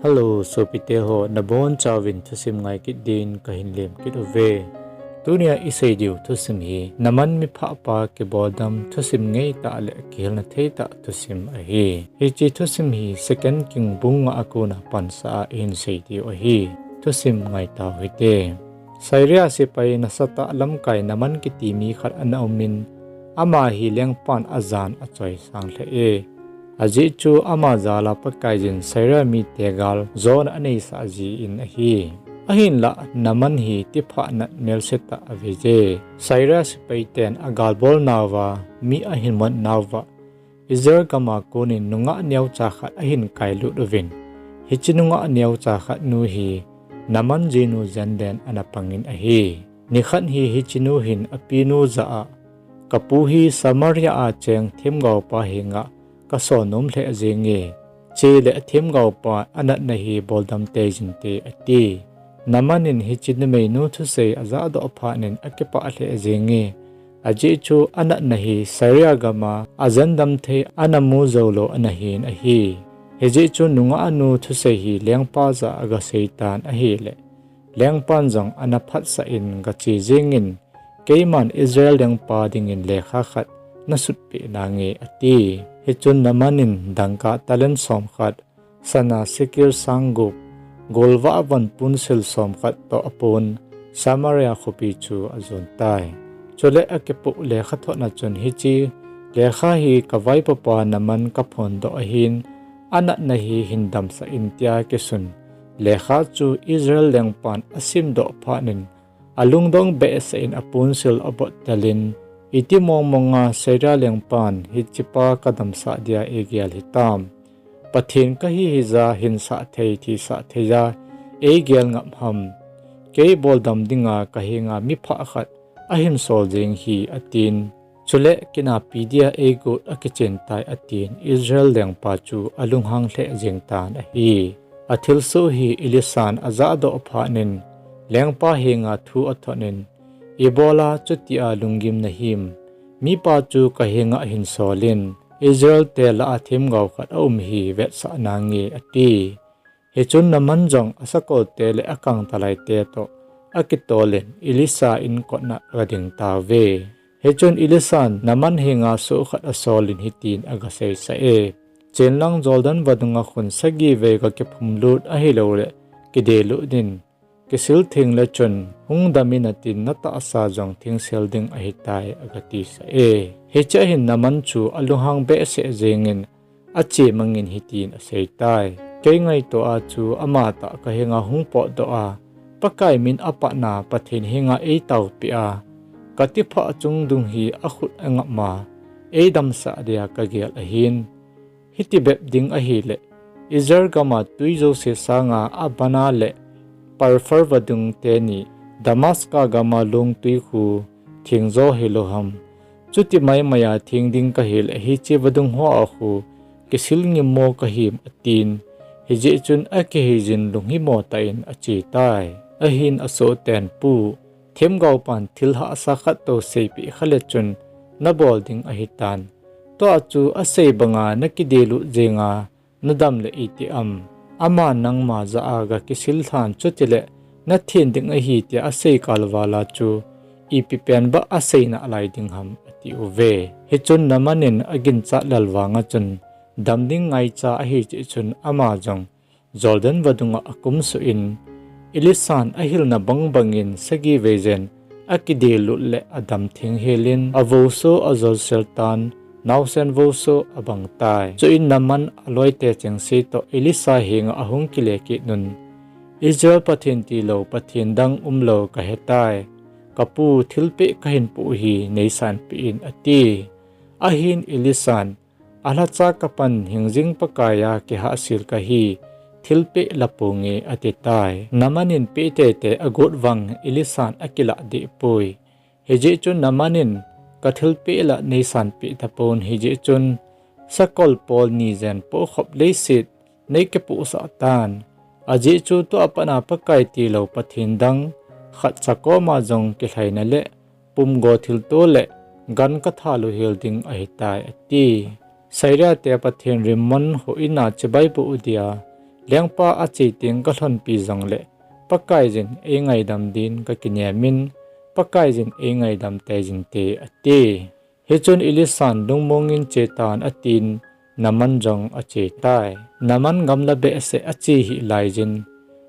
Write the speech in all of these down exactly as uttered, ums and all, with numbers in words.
Hello, sopite ho, nabonchauvin thusim ngai kit din kahin lem kit uve. Tunia isei diu thusim hi, Naaman miphah pa kiboldam thusim ngeitah le kihilna theitah thusim ahi. Hiche thusim hi Second King bung nga a kona pansa a ihin sei diu ahi. Thusim ngai tau hite. Syria sepai nasatah lamkai Naaman kiti mi khat ana umin, ama hi lengpan ajan achoisang lheh e. Ajeh chu ama jal a Pakaiyin Syria mite gal jona aneisah jin ahi. Ahinlah Naaman hi tiphah nat melsetah aveije. Syria sepaiten agalbol nauva, mi ahin mot nauva, Israel gama konin nungah neocha khat ahin kailut uvin. Hiche nungah neocha khat nu hi Naaman jinu jenden ana pangin ahi. Nikhat hi hiche nu hin apinu jah a, kapu hi Samaria a cheng themgaopa henga kasol nom lheh jenge, chule themgaopa anatna hi boldam teijin te ati. Naaman in hiche numeinu thusei ajahdoh phatnin akipah lheh jenge, ajeh chu anatna hi Syria gama ajendam thei ana mu joulou ana hin ahi. Hijeh chun nungah nu thusei hi lengpa jah a agasei tan ahile, lengpan jong ana phatsah in gache jengin, keiman Israel lengpa dingin lekha khat nasutpeh nange ati. Hichun Naaman in dangka talent somkhat, sana shekel sang gup, golvah von punsil somkhat toh apon Samaria khopi chu ajon tai. Chule akipoh lekhathotna chun hiche lekha hi kavaipapa Naaman kaphondoh ahin, anatna hi hin damsah in tia kisun lekha chu Israel lengpan asimdoh phatnin, alungdong behseh in apunsil abottelin, iti mongmonga Syria lengpan hichepa kadamsah dia eigel hitam? Pathen kahi hija hinsah thei thisah theiya eigel ngap ham? Kei boldam dinga kahenga miphah khat ahinsol jeng hi atin. Chule kinapi dia eigot akichen tai atin Israel lengpa chu alunghang lheh jeng tan ahi. Athilsoh hi Elisan ajahdoh phatnin, lengpa henga thu athotnin, ibola chutia lunggim nahim? Mipa chu kahenga ahinsolin, Israel te lah a themgao khat aum hi vetsah nange ati. Hichun Naaman jong asakolte le akangtalaite toh akitolin Elisa inkotna agading tauve. Hichun Elisan Naaman henga soh khat asolin hitin agaseisah e, chenlang Jordan vadunga khun sagi vei gakiphumlut ahilouleh kidelut in, kisil thengle chun hung damin atin natahsa jong thengsel ding ahitai agatisah e. Hichea hin Naaman chu alunghang behseh jengin, ache mangin hitin aseitai, kei ngaito a chu amatah kahenga hung potdoh a, Pakai min apatna Pathen henga eitaopeh a, katiphah chungdung hi akhut angapma eidamsah dia kagel ahin. Hitibep ding ahileh, Israel gama twi jouse sanga Abana le Pharpar vadung teni Damascus gama long twi khu thengjo hilou ham? Chuti maimaiya theng ding kahileh hiche vadung hoa khu kisil ngimmo kahim atin. Hijeh chun akiheiyin lunghimo tah in achetai. Ahin asohten, Pu, themgaopan thil hahsa khat tou seipeh khale chun nabol ding ahitan. Tua chu asei banga nakidelut jenga nadam le iti am? Ama nangma jah a gakisil lhan, chutileh nathen ding ahi tia asei kalvala chu ipi penbah asei nalai ding ham, atiuve. Hichun Naaman in aginchat lel vanga chun dam ding ngaicha ahi jeh chun ama jong Jordan vadunga akumsuh in, Elisan ahilna bangbangin sagi veijen akidelut le adam theng helin, avouso ajolsel tan, naosen vouso abangtai. Chuin Naaman aloite chengse toh Elisa henga ahung kile kitnun, Israel Pathen tilou Pathen dang umlou kahetai, kapu, thilpeh kahinpoh hi neisanpeh in, ati. Ahin Elisan, alhacha kapan hingjing Pakaiya kihahsel kahi, thilpeh laponge, atitai. Naaman in peh teitei agot vang Elisan akilah dehpoi. Hijeh chun Naaman in, kathilpeh la neisanpeh tapon, hijeh chun sakol pol ni jen pohkhop leiset neikipohsah tan. Ajeh chu tua patna Pakai tilou Pathen dang khatcha koma jong kilhaina le pumgo thilto le gan kathat louhel ding ahitai, ati. Syria te pathen Rimmon houin a chibai boh dia Lengpa ache teng kalhonpi jongle, Pakaiyin eingaidam din kakinem in, Pakaiyin eingaidam teiyinte, ati. Hichun Elisan lungmongin chetan atin, Naaman jong achetai. Naaman gamla behseh ache hih laiyin,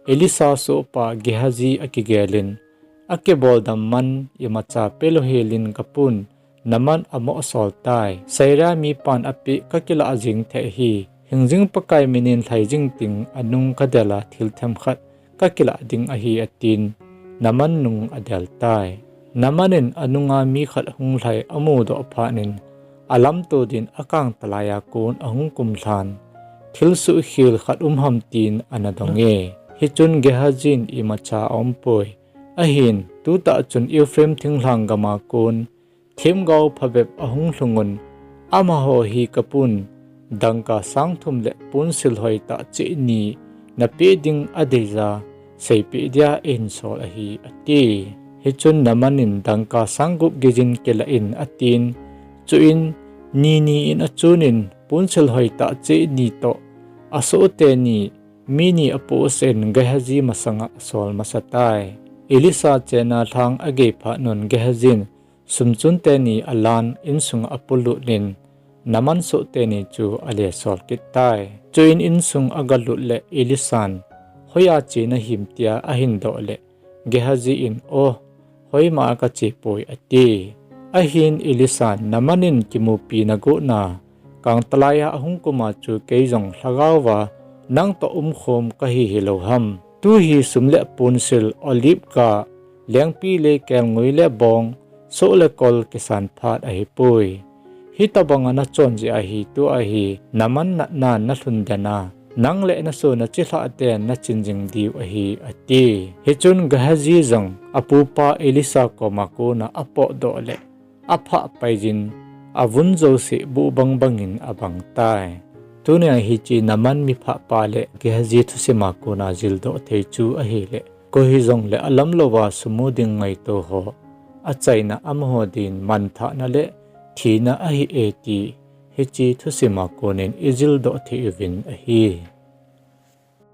Elisa sohpa Gehazi akigelin, akiboldam man imacha pelou helin kapun, Naaman amoh soltai. Syria mipan apeh kakilah jeng thei ahi. Hingjing Pakai minin lhai jing teng anung kadela thil themkhat kakilah ding ahi, atin, Naaman nung adeltai. Naaman in anunga mi khat hung lhai amudoh phatnin, alamto din akangtalaiya kon ahung kumlhan, thil suhkhel khat um ham tin ana donge. Hichun Gehazi in imacha aumpoi. Ahin, tutah chun Ephraim thinglhang gama kon themgao phabep ahung lhungun, amaho hi kapun, dangka sang thum le ponsil hoitah cheh ni napeh ding adeija, seipeh dia eihin sol ahi, ati. Hichun Naaman in dangka sang gup geiyin kilah in, atin, chuin ni ni in achunin ponsil hoitah cheh ni toh asoh teni mi ni apohsah in Gehazi masanga asol masatai. Elisa chenna lhang agei phatnun Gehazi in sumchun teni alan insunga apolut in Naaman soh teni chu alesol kittai. Chuin insung agalut le Elisan, hoiya che nahim, tia ahin doh le, Gehazi in, O, hoima a kache poi, ati. Ahin Elisan, Naaman in kimupi nagotna kangtalaiya ahung kuma chu kei jong lhagaova nang toh umkhom kahi hilou ham? Tuhi sum le ponsil, olive ga, lengpi le kelngoi le bong, soh le kol kisan phat ahipoi. Hitobanga nachon jeh ahi, tua hi Naaman natnan nalhun dena, nang le nasoh nachilhah ten nachin jing diu ahi, ati. Hichun Gehazi jong apupa Elisa koma kona apotdoh le, aphah paiyin, avun jouse buh bangbangin abangtai. Tunia hiche Naaman miphahpa le Gehazi thusima kona jildoh thei chu ahile, koi hijongle alamlouva sumu ding ngaito ho achaina amaho din manthahna le thina ahi e ti hiche thusima konin ijildoh thei uvin ahi.